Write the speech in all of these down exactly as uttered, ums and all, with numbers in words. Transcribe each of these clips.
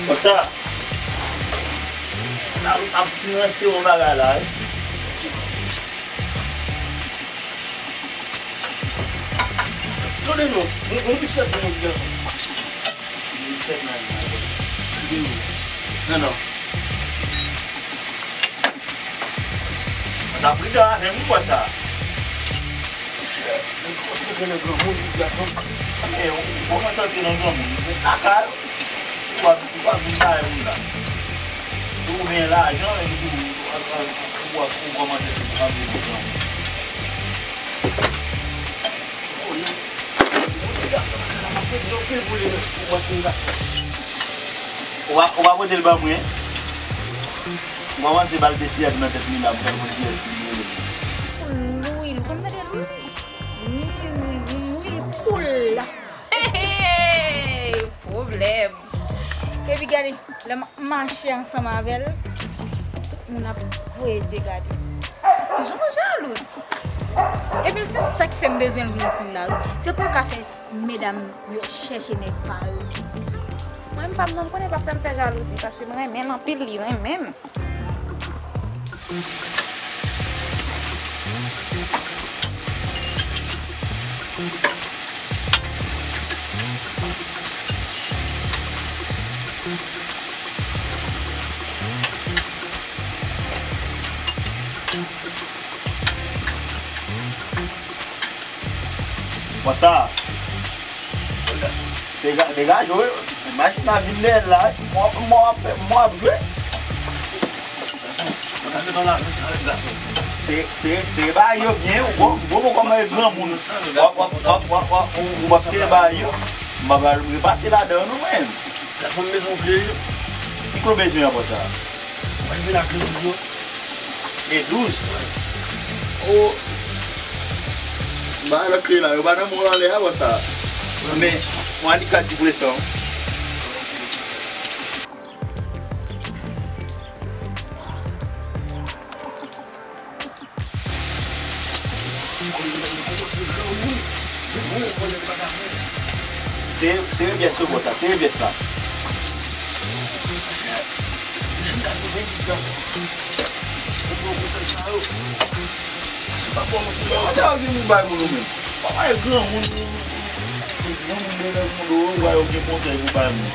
Konsa, n ap, ap finanse yon bagay la, wi. Tande non, yon, yon ti sèt nan yon gason. Yon ti sèt nan yon gason. Non, non. Mwen ta pridan avè m, wi, bò sa. Monchè, mwen kòmanse antre nan granmoun, wi, gason. E, ou kòmanse antre nan granmoun, men kaka, ou ap, ou ap vin bay moun la. Ou gen lajan, epi ou, ou, ou, ou kòmanse antre nan granmoun. Ou pa, ou pa pote l ban mwen? Ou pa panse ba l de siyèt nan tèt li la, pou l konn kiyès ki li ye? Lwil, ou konn tande lwil? Lwil, lwil, lwil, lwil poul. Hey, hey, pwoblèm. Epi gade, lè m ap mache ansanm avè l, tout moun ap voye zye gade. Jan m jalouz. Ebyen, se sa k fè m bezwen l vin kounye a, wi. Se pou l ka fè medam yo chèche nèg pa yo. Mwen, m pa m non, m konnen l p ap fè m fè jalouzi, paske m renmen l anpil, li renmen m. Konsa. Dega-, degaje w, machin nan vin dèyè l la, mò, mò ap fè, mò ap jwe. Se, se, se bay yo byen, ou bon, bon, bon, kòman e granmoun. W ap, w ap, w ap, w ap, w ap, ou, ou p ap fè bay yo. M ap al repase ladan nou menm. Gason m bezwen w vle yo. Ki kote w bezwen an konsa? Mwen vin ak le douz yo. Le douz? O. Ba lòt kle la, yo pa nan men w anlè a konsa. Men, yon alikad ki prese w. Se, se revyès yo bò sa, se revyès la. Yo pa ta vin pou bay moun ou menm. Pa bay granmoun, granmoun de lè moun ou bay yo gen konsèy pou bay moun.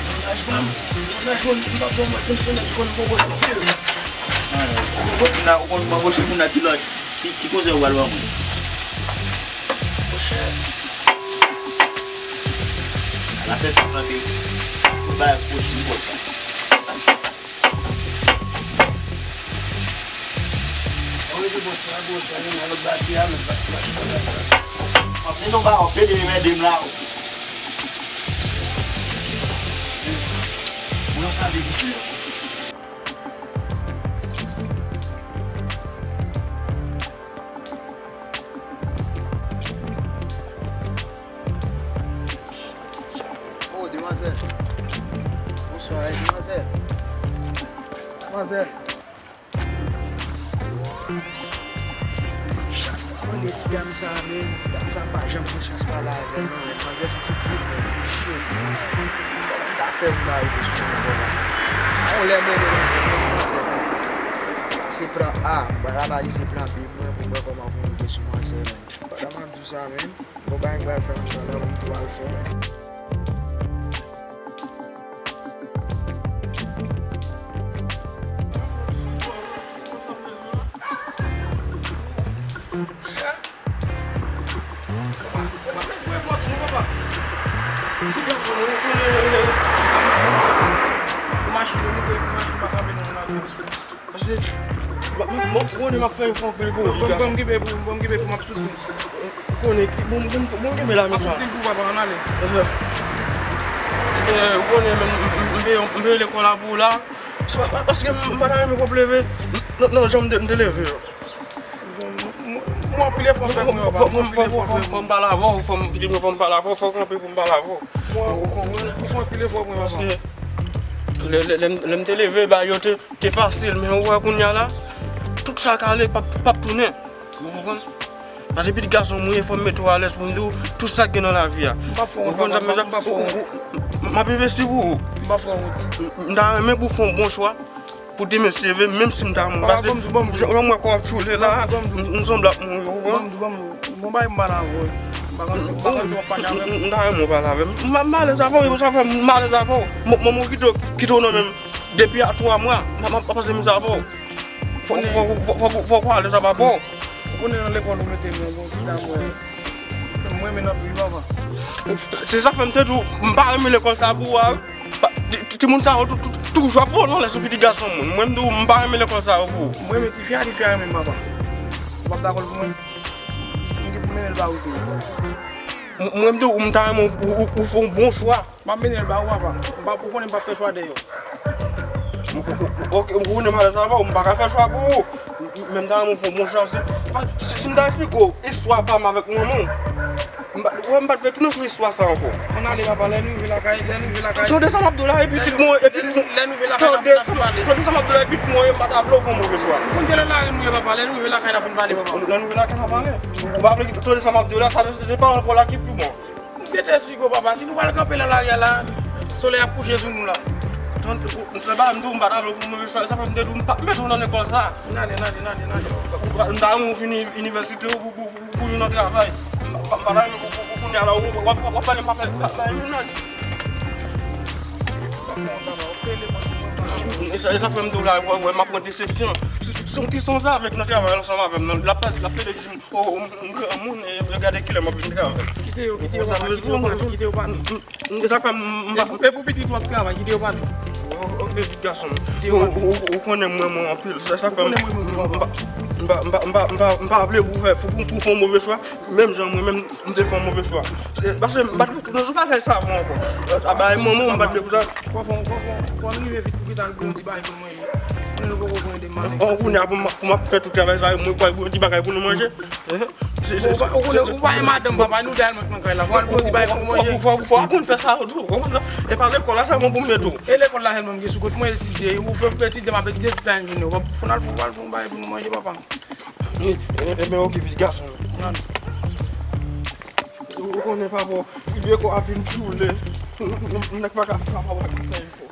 Nan laj pa m, nan laj mwen, m pa pran mwen, se m se nèg ki konn bon kote anpil. Ou konn moun nan, ou konn mangoche moun nan ki lòt, ki, ki koze ou al ban moun. Monchè. Ala fè sa kanpe. Ou bay ak pwoch li konsa. Ou rete bòs la, bòs la, nan lòt bati a, lòt bati a, chita la sa. Anpil nou ba, anpil li mède m la. Ou nan sa de bouche. Oh, demwazèl. Bonswa, eh, demwazèl. Demwazèl. Chak fwa m rele ti dam sa, men, ti dam sa m pa janm gen chans pale avè l, non, men, manzè stipid, men, shit. Kòman m ta fè pou m arive sou manzè la? A yon lè m rele manzè, men manzè pa. Sa se plan A, m pral analize plan B mwen pou m wè kòman pou m rive sou manzè, men. Pandan m ap di w sa, men, gon bagay m pral fè anndan la pou m tou al fè. Machin yo moute, machin pa frape nan lakou. Pase, m, m, m konnen m ap fè efò anpil pou ou. Ban m, ban m kipe pou, ban m kipe pou m ap soutni. Ou konnen ki, bon, bon, bon, kenbe la, mesye. M ap soutni pou papa, ann ale. Ou konnen, men, m, m, m peye, m peye lekòl la pou ou la. Se pa, pa, paske m, m pa ta renmen pwòp leve. Non, non, jan m te, m te leve yo. Bon, m, m, m anpil efò fè pou mwen, papa. M anpil efò fè pou mwen. Fò m pale avè w, fò m, pitit mwen, fò m pale avè w, fò w kanpe pou m pale avè w. Ou konprann? M fè anpil efò pou mwen, papa. Lè, lè, lè m, lè m te leve, ba, yo te, te fasil, men ou wè kounye a la, tout sa k ale p ap, p ap tounen. Ou konprann? Paske pitit gason mwen ye, fò m mete w alèz pou m di w tout sa k gen nan lavi a. M p ap fè w wont, papa, m p ap fè w wont. Ou konn sa m bezwen? M ap envesti pou ou. M p ap fè w wont. M ta renmen pou w fè yon bon chwa. Pou demen se leve, menm si m ta mouri. Papa, pase, ban m di w, ban m di w. Jan, jan m wè kò w ap tchoule la, m, m sanble ap mouri, ou konprann? Ban m di w, ban m di w. Bon, bay m pale avè w. M pa konn si, m pa konn si w fache avè m. M, m ta renmen w pale avè m. M, m alèz avè w, sa fè m alèz avè w. Mwen, mwen, mwen kite w, kite w nan men m depi a twa mwa. M, m, m ap pase mizè avè w. Fò, fò, fò, fò, fò, fò w alèz avè w. Ou konnen nan lekòl ou mete m nan, bon, ti dam, wè. Mwen renmen l anpil, papa. Se sa fè m te di w, m pa renmen lekòl sa pou ou a, wi. Pa, ti, ti, timoun sa yo tou, tou, toujou ap vole anlè sou pitit gason moun. Mwen, m di w, m pa renmen lekòl sa yo pou ou. Mwen, men tifi a, tifi a renmen m, papa. Ou p ap dakò l pou mwen? M gen pou mennen l ba ou tou. M, mwen, m di w, m ta renmen ou, ou, ou fè yon bon chwa. M ap mennen l ba ou, papa. M pa, ou konnen m p ap fè chwa dèyè w. Ok, ou konnen malè sa, papa, m pa ka fè chwa pou ou. Men m ta renmen w fè yon bon chwa. Si, si, si m ta eksplike w istwa pa m avèk manman w, m pa, wè, m pa t vle tounen sou istwa sa ankò. Ann ale, papa, lè nou rive lakay, lè nou rive lakay. Tande sa m ap di w la, e pitit mwen, e pitit mwen. Lè nou rive lakay, n ap, n ap pale. Tande sa m ap di w la, e pitit mwen, e m pa ta vle w fè yon move chwa. Ou konn ki lè lari nou ye, papa, lè nou rive lakay, n ap fin pale, papa. Lè nou rive lakay, n ap pale. Ou pa vle tande sa m ap di w la, sa vle di se pa yon pwòl la ki pou mwen. M te te esplike w, papa, si nou pral kanpe nan lari a la, solèy ap kouche sou nou la. Tande, ou, m se pa m di w m pa t avle w fè move chwa, sa fè m te di w m p ap mete w nan lekòl sa. N ale, n ale, n ale, n ale. M ta renmen w fini inivèsite w pou, pou, pou, pou jwenn yon travay. M pa, m pa ta renmen pou, pou, pou kounye a la, w, w, w ap, w ap pale m pa fè, pa, pa, pa, n ale. E sa, e sa fè m di w la, wè, wè, m ap pran desepsyon. Se, se yon ti sonje avèk nan travay ansanm avè m nan. L ap, l ap plede di m, O, m, m granmoun, e, e gade kilè m ap vin travay. Kite yo, kite yo, papa, kite yo pale, kite yo pale. E sa fè m, m pa. E pou, e pou pitit ou ap travay, kite yo pale. O, ok, pitit gason m. Kite yo pale. Ou, ou, ou konnen m renmen w anpil, sa, sa fè m, m pa, m pa, m pa, m pa, m pa vle pou fè, pou, pou, pou fè yon move chwa, menm jan mwen menm, m te fè yon move chwa. E, paske m pa t vle tounen sou bagay sa ankò. A, bay manman w, m pa t vle pou sa. Fò, fò, fò, fò, fò n rive vit pou ki ta al pou yon ti bagay pou mwen. Mwen, nou poko konn ede m maten. Bon, kounye a pou m, pou m ap fè tout travay sa yo, mwen pral bwè yon ti bagay pou nou manje. Hein? Se, se, se, ou pa, ou konnen, ou pa gen madanm, papa, nou dèyè mwen nan kay la. Fò al bwè yon ti bagay pou nou manje. Fò, fò, fò, fò aprann fè sa yo tou, ou konprann sa? E pa lekòl la sèlman pou m mete w. E lekòl la sèlman m gen sou kont mwen etidye, ou fè m etidye, m ap etidye tout lane jounen. Fò n al, fò al fè yon bagay pou nou manje, papa. E, e, e, men okipe gason yo. Ou, ou konnen papa, vye kò a fin tchoule. Nèg pa ka, pa, pa, pa fè efò.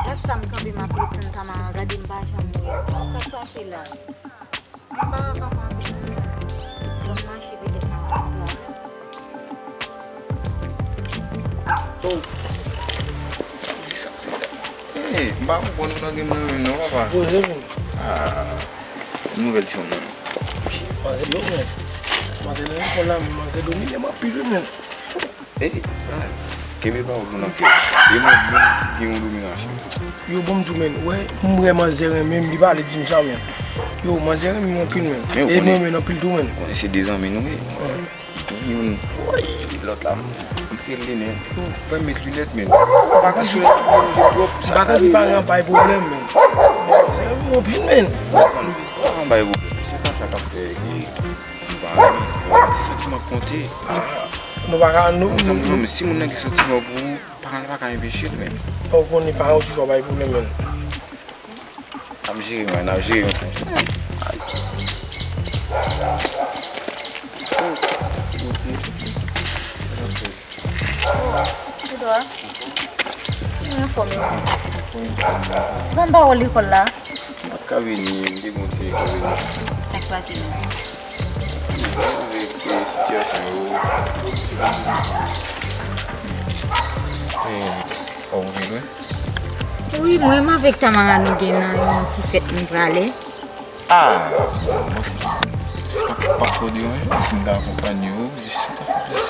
Gad sa m kanpe m ap ret tann Tamara, gade m pa janm wè. Sa k pase la? M pa ka kanpe anpil non. Bon, m mache petèt m ap pran. Oh. Di sa, di sa. Hey, m pa konprann ou nan game nan menm non, papa. Poze vin. Ah. Nouvèl ti moun nan. Manzè domine. Manzè nan lekòl la, men manzè domine m anpil wi, men. Ey, kenbe pawòl ou nan kè w. E mwen menm ki gen yon dominasyon. Yo, bon, m di w, men, wè, m wè manzè renmen m, li pale di m sa, men. Yo, manzè renmen m anpil, men. E mwen menm anpil tou, men. Konnen se de zanmi nou ye. Youn, woy, lòt la, m, m fè linèt. Mwen met linèt, men. Bagay si, bagay si paran pa gen pwoblèm, men. Se yon pil, men. Paran pa gen pwoblèm. Se pa sa k ap fè ke nou pa renmen. Ti santiman konte. Nou pa ka, nou, nou, si moun nan gen santiman pou ou, paran pa ka enpeche l, men. Ou konnen paran ou toujou pa gen pwoblèm, men. N ap jere, man, n ap jere yon fwa. Ay. Oh, Bondye. Ou dwa? Mwen anfòm, e ou? Ban m pawòl lekòl la. M pa t ka vini, m te gon ti enkonvenyan. Sa k pase menm? Avèk, eh, sitiyasyon yo. Eh, ou vin lwen? Wi, mwen menm avèk Tamara nou gen nan yon ti fèt nou prale. Ah, bon, bon, se, se pa, pa twò deranje si m ta akonpanye w, jis si w ta fè plis,